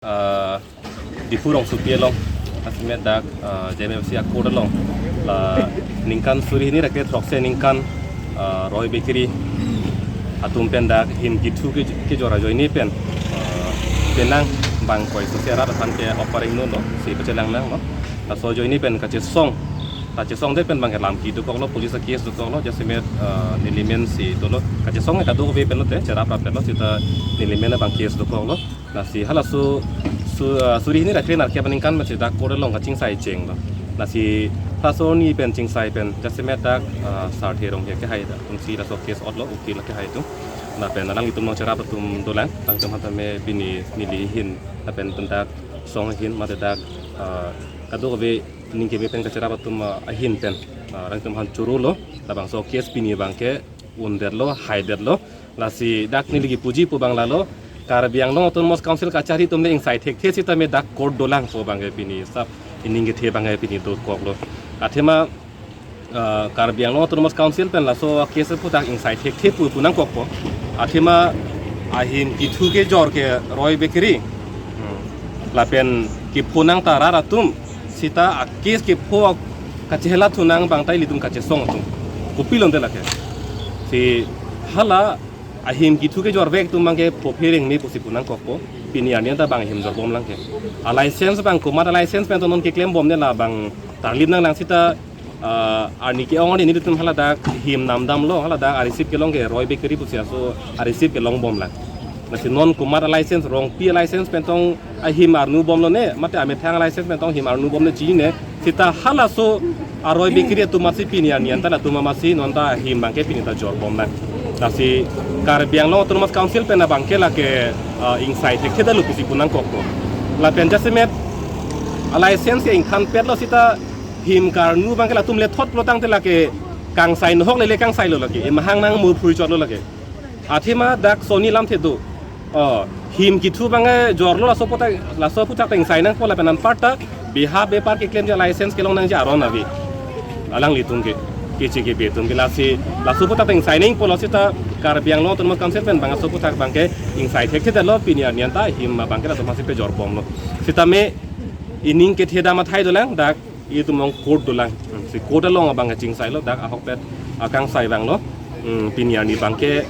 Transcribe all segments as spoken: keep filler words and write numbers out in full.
Ah, Diphu rongsopi along, jasemet dak, ah, J M F C a-court along, la ningkan suri hini ra kre throksi aningkan, ah, Roy Bakery atum pen dak him kithu ke, kejor ajoine pen, ah, penang bang koi so se arat aphan ke offering no no, si pachelang nanglo. Laso ajoine pen kachesong, kachesongde pen bang ke lam kedo koklo, police a-case do koklo, jasemet, ah, nelimen si dolo, kachesong kadokave pen lote, cherap rap pen lo, sita nelimen abang case do koklo. Lasi halaso su, ah, suri hini ra kre nerkep aningkan masi dak court along kachingsai chenglo. Lasi halaso arni pen chingsai pen jasemet dak, ah, Sarthe Ronghe kehai dak atumsi laso case otlo, ukil kehai atum. Lapen alanglitum nangcherap atum dolang, alangtum aphan tame pini neli ahin, lapen tum dak song ahin mate dak, ah, kadokave ning keme pen kacherap atum, ah, ahin pen, ah, alangtum aphan chorolo, labangso case pini abang ke undetlo, haidetlo. Lasi dak neli kipuji pu abang lalo, Karbi Anglong Autonomous Council kachari atum le ingsai thekthe sitame dak court dolang pu abang ke pini sap ining kethe abang ke pini do koklo. Athema, ah, Karbi Anglong Autonomous Council pen laso case aphuthak ingsai thekthe pu pu nangkokpo. Athema ahim kithu kejor ke Roy Bakery, hmm, lapen kepho nang ta rat atum, sita a-case kepho kachehela thu nang abang ta ilitum kachesong atum. Kopilonte lake. Si hala ahim kithu kejorvek atum abang ke phophe rengme pusi pu nangkokpo. Pini arni anta bang him jorbomlang ke. A-license abang komat a-license pen to non keklembomne, labang tarlip nanglang sita, ah, arni ke-ong arni nelitum haladak him namdamlo, haladak a-receipt kelong ke Roy Bakery pusi laso a-receipt kelongbomlang. Lasi non komat a-license, Rongpi a-license pen tong ahim arnu bomlone, mate amethang a-license pen tong him arnu bomne chinine, sita halaso a-Roy Bakery atum masi pini arni anta latum masi non ta ahim abang ke pini ta jorbomlang. Lasi Karbi Anglong Autonomous Council pen abang ke lake, ah, ingsai thekthe detlo pusi pu nangkokpo. Lapen jasemet a-license ke ingthanpetlo sita him karnu abang ke latum lethot pulo tangte lake kangsai nohok lele kangsailo lake, emahang nang murphui chotlo lake. Athema dak soni lamthe do. Oh, him kithu abang ke jorlo, laso aphuthak, laso aphuthak ta ingsai nangpo, lapen anparta beha bepar keklemji a-license kelong nangji aron ave. Alanglitum ke, keche kebe atum ke. Lasi laso aphuthak ta ingsai nangpo, lasi ta Karbi Anglong Autonomous Council pen bang laso aphuthak abang ke ingsai thekthe detlo, pini arni anta him abang ke laso masi pejorbomlo. Sitame ining kethe dam athai dolang, dak itum along court dolang. Hmm, si court along abang ke chingsailo, dak ahokpet akangsai vanglo. Hmm, pini arni abang ke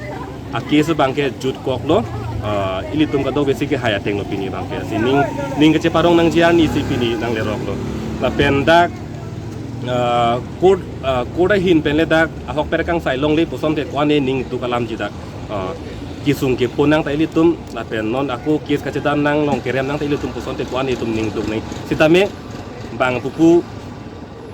a-case abang ke jutkoklo. Ah, ilitum kadokave si kehai atenglo pini abang ke. Si ning, ning kecheparong nangji arni si pini nangleroklo. Lapen dak, ah, court, ah, court ahin pen le dak ahokpet akangsai longle pusonte ko-an ne ning duk alamji dak, ah, kesung kepho nang ta ilitum, lapen non ako case kachedan nang, long kerem nang ta ilitum pusonte ko-an ne itum ning duk nang. Sitame bang pupu,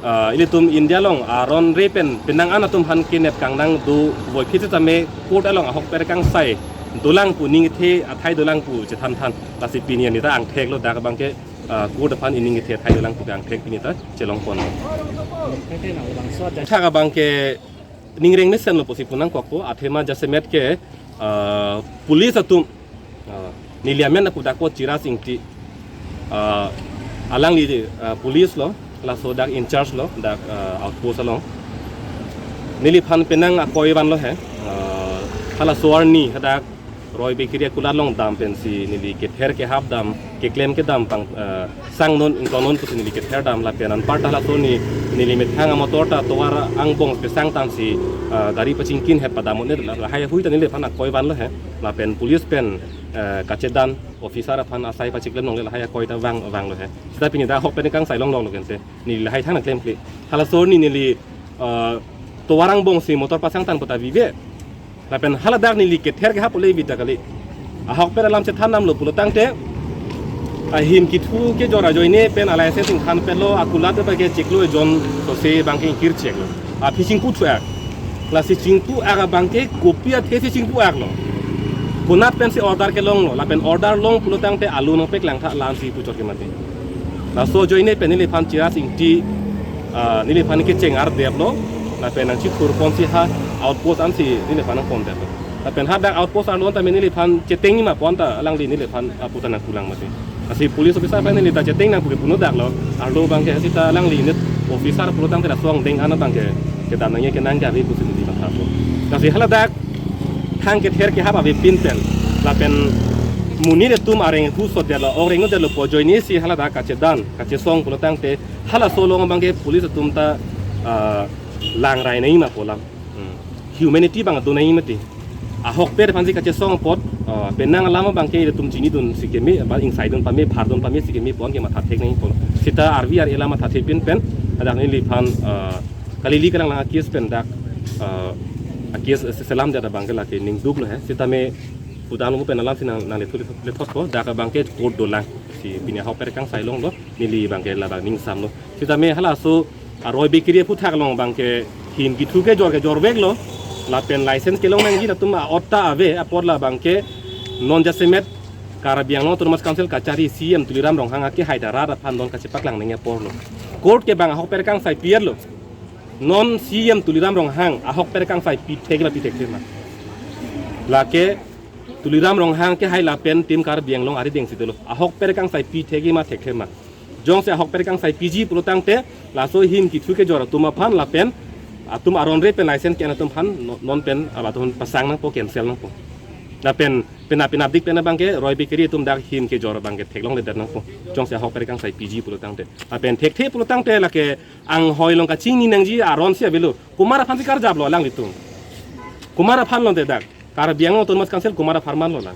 ah, ilitum India along aron re pen penang an atum aphan kenep kangnang dovoiphit sitame court along ahokpet akangsai dolang pu, ning kethe athai dolang pu chethan than. Lasi pini arni ta angtheklo, dak abang ke, ah, court aphan ining kethe athai dolang pu angthek pini ta chelongpon. Thak abang ke ning reng mesenlo pusi pu nangkokpo, athema jasemet ke, ah, police atum, ah, neli amen apu dakpo Chiras Ingti, ah, alangli, ah, police lo, laso dak in charge lo, dak, ah, outpost along. Neliphan penang akoi vanlo he, ah, halaso arni hadak Roy Bakery akulat along dam pensi neli kether kehap dam, keklem kedam pang, eh, sang non, ingtong non pusi neli kether dam, lapen anparta halaso arni neli methang amotor ta tovar angbong pesang tangsi, eh, gari pachingkin het padam un-e, la, lahai ahui ta neliphan akoi vanlo he, lapen police pen, eh, kachedan officer aphan asai pachiklem longle, lahai akoi ta vang, vanglo he. Sita pini dak ahok pen kangsai longloklo kente. Neli lahai thang nangklemkle. Halaso arni neli, eh, tovar angbongsi motor pasang tang pu ta vive. Lapen haladak neli kether kehap ule vita kali. Ahokpet alam chethan damlo pulo tangte, ahim kithu kejor ajoine pen a-license ingthanpetlo, akulat abang ke chiklo ejon sose abang ke ingkir cheklo. Aphi chingpu thu-ak. Lasi chingpu-ak abang ke kopi athe si chingpu-aklo. Konat pensi order kelonglo, lapen order long pulo tangte alu nangpeklang tha lamsi puchot ke mati. Laso ajoine pen neliphan Chiras Ingti, ah, neliphan kecheng ardeplo, lapen nangchithurponsi ha outpost ansi neliphan nangpondetlo. Lapen hadak outpost arlo anta neliphan cheteng nima pon ta alangli neliphan aputan nangkulang mati. Lasi police officer aphan neli ta cheteng nang pu ke puno daklo, arlo abang ke sita alangli unit officer pulo tangte laso angdeng an abang ke kedam nangji kenang ke ave pusi neli mathapo. Lasi haladak thang kether kehap avepin pen, lapen monit atum areng hu sot detlo, ok reng detlo pu ajoine si hala dak kachedan, kachesong pulo tangte halaso along abangke police atum ta, ah, langrai nangji ma pu alam. Hmm. Humanity abang do nangji mati. Ahokpet aphansi kachesong apot, ah, penang alam abangke ilitum chinidun si keme, ba ingsaidun pame, phardun pame si keme pu an ke matha thek nangji pu. Seta R V R A la matha thepin pen, hadak neliphan, ah, kalili kalang lang a-case pen dak, ah, a-case se-, selam det abangke lake ning duklo he. Sitame pudam lo pen alam si nang, nang lethu, lethot ko, dak abangke court dolang. Si pini ahokpet kangsai along do, neli abangke labang ningsamlo. Sitame halaso aroi bekiri aphuthak along abangke hin kethu kejor kejorveklo. Lapen license kelong nangji latum a-ot ta ave apot labangke non jasemet Karbi Anglong Autonomous Council kachari C E M Tuliram Ronghang akehai ta rat aphan non kachepaklang nangji aporlo. Court ke bang ahokpet kangsai pi-etlo. Non C E M Tuliram Ronghang ahokpet kangsai pi thek ma pi thekthe ma? Lake Tuliram Ronghang kehai lapen Team Karbi Anglong arideng si dolo. Ahokpet kangsai pi thek ma thekthe ma? Jongsi ahokpet kangsai piji pulo tangte laso hin kethu kejor atum aphan lapen atum aron re pen license ke-en atum aphan no-, non pen abatum pasang nangpo, cancel nangpo. Lapen penap penapdik pen abangke roi bekiri atum dak hin kejor abangke theklongledet nangpo. Jongsi ahokpet kangsai piji pulo tangte. Lapen thekthe pulo tangte lake anghoi along kachingni nangji aron si avelo. Komat aphansi karjaplo alanglitum? Komat aphan lonte dak? Karbi Anglong Autonomous Council komat apharman lo lang?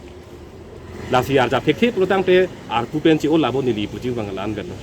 Lasi arjap thekthe pulo tangte arpu pen chi-o labo neli puji abang la-an vet lo.